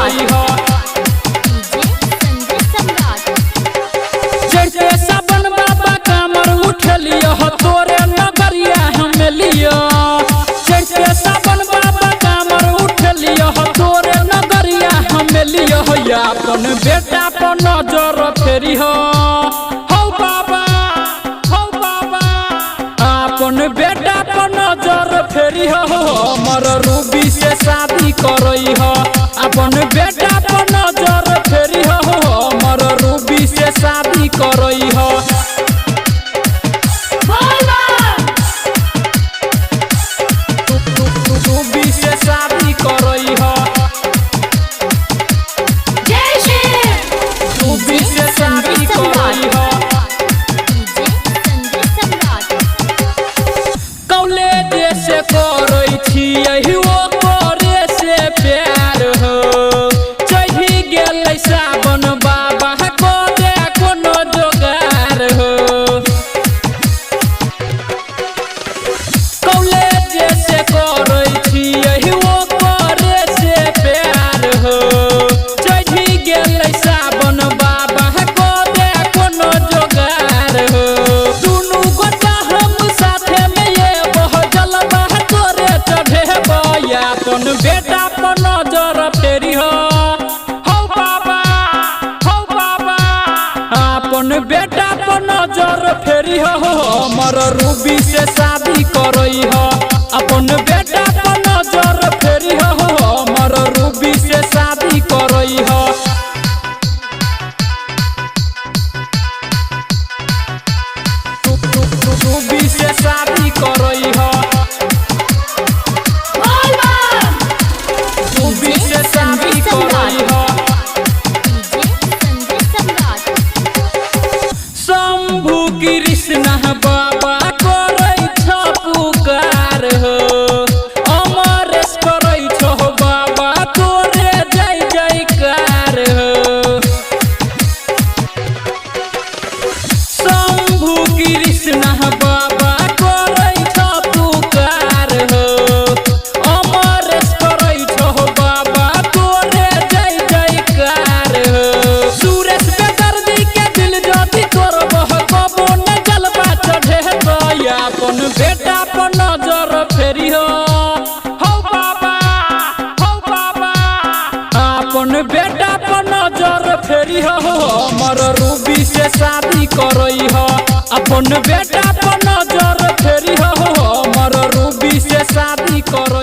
सम्राट। करई ह। डीजे संजय सम्राट। चढ़ते सावन बाबा कामर उठलियो हो, तोरे नगरिया हम लियो। चढ़ते सावन बाबा कामर उठलियो हो, तोरे नगरिया हम लियो हो। या अपन बेटा पर नजर फेरी हो, हौ बाबा, हौ बाबा। अपन बेटा पर नजर फेरी हो, हमर रूबी से शादी करई हो। अपन बेटा पर नजर फेरी हो, हमर रूबी से शादी करई हो। रूबी से शादी करई हो। रूबी डीजे से संजय शादी सम्राट। करई हो। डीजे संजय सम्राट। कॉलेज से करै छियै ओ करे से प्यार हो। चढ़ि गेलै सावन बाबा को दे कोनो जोगार हो। कॉलेज से करै छियै ओ करे से प्यार हो। चढ़ि गेलै सावन बाबा को दे कोनो जोगार हो। दुनू गोटा हम साथे में एबह, जलवा तोरे चढ़ेबह। अपन बेटा पर नजर फेरी हो, हौ बाबा, हौ बाबा। अपन बेटा पर नजर फेरी हो, हमर रूबी से शादी करई हो। अपन बेटा पर नजर फेरी हो, हमर रूबी से शादी करई हो। रूबी से शादी करई हो। रूबी डीजे से संजय शादी सम्राट। करई हो। डीजे संजय सम्राट। शंभु कृष्ण बाबा करै छ पुकार हो। अमरेश करै छो बाबा तोरे जय जयकार हो। शंभु कृष्ण बाबा करै छ पुकार हो। अमरेश करै छो बाबा तोरे जय जयकार हो। सुरेश बेदर्दी के दिल जदि तोड़बह, कबो न जलवा चढ़ेबह। अपन बेटा पर नजर फेरी हो, हौ बाबा, हौ बाबा। अपन बेटा पर नजर फेरी हो, हमर रूबी से शादी करई हो। अपन बेटा पर नजर फेरी हो, हमर रूबी से शादी करई।